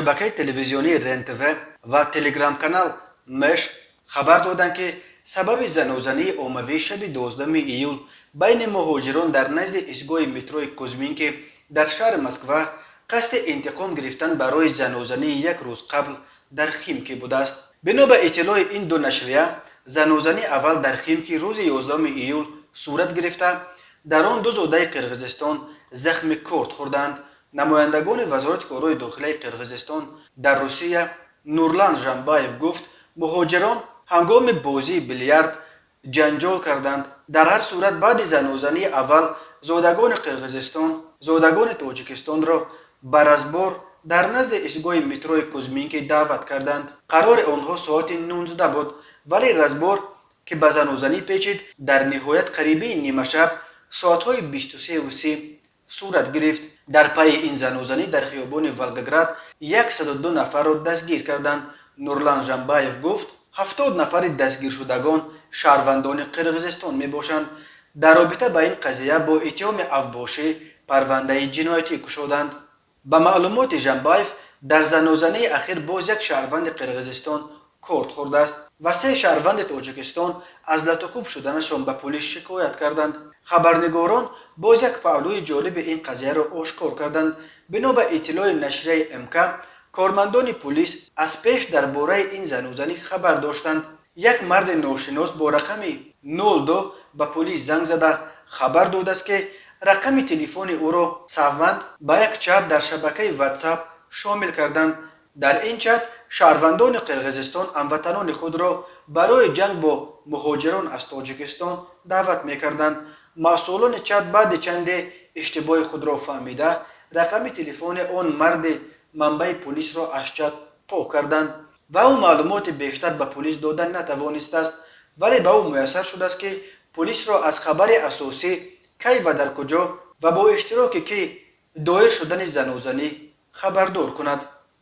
Шабакаи телевизионии РЕН-ТВ ва телеграм-канал Мэш хабар доданд, ки сабаби занозании оммавӣ шаби 12 июл байни муҳоҷирон дар назди истгоҳи метрои Кузьминки дар шаҳри Москва қасди интиқом гирифтан барои занозании як рӯз қабл дар Химки будааст. Бино ба иттилои ин ду нашрия, занозанӣ аввал дар Химки рӯзи 11 июл сурат гирифта, дар он ду зодаи Қирғизистон захми корд хӯрданд. Намояндагони Вазорати корҳои дохилаи Қирғизистон дар Русия Нурлан Жамбаев гуфт, муҳоҷирон ҳангоми бозии билярд ҷанҷол карданд. Дар ҳар сурат, баъди занозании аввал зодагони Қирғизистон зодагони Тоҷикистонро ба разбор дар назди истгоҳи метрои Кузьминки даъват карданд. Қарори онҳо соати 19 буд, вале разбор, ки ба занозанӣ печид, дар ниҳоят қарибии нимашаб, соатҳои 23:30 сурат гирифт. Дар пайи ин занозанӣ дар хиёбони Волгоград 102 нафарро дастгир карданд. Нурлан Жамбаев гуфт, 70 нафари дастгиршудагон шаҳрвандони Қирғизистон мебошанд. Дар робита ба ин қазия бо иттиҳоми авбошӣ парвандаи ҷиноятӣ кушоданд. Ба маълумоти Жамбаев, дар занозании ахир боз як шаҳрванди Қирғизистон корд хӯрдааст ва се шаҳрванди Тоҷикистон аз латукӯб шуданашон ба полис шикоят карданд. Хабарнигорон боз як паҳлӯи ҷолиби ин қазияро ошкор карданд. Бино ба иттилои нашрияи МК, кормандони пулис аз пеш дар бораи ин занозанӣ хабар доштанд. Як марди ношинос бо рақами 02 ба полис занг зада, хабар додааст, ки рақами телефони ӯро саҳван ба як чат дар шабакаи Ватсап шомил карданд. Дар ин чат шаҳрвандони Қирғизистон ҳамватанони худро барои ҷанг бо муҳоҷирон аз Тоҷикистон даъват мекарданд. Масъулони чат баъди чанде иштибоҳи худро фаҳмида, рақами телефони он марди манбаи полисро аз чат пок карданд ва ӯ маълумоти бештар ба полис дода натавонистааст, вале ба ӯ муяссар шудааст, ки полисро аз хабари асосӣ, кай ва дар куҷо ва бо иштироки кӣ доир шудани занозанӣ хабардор кунад.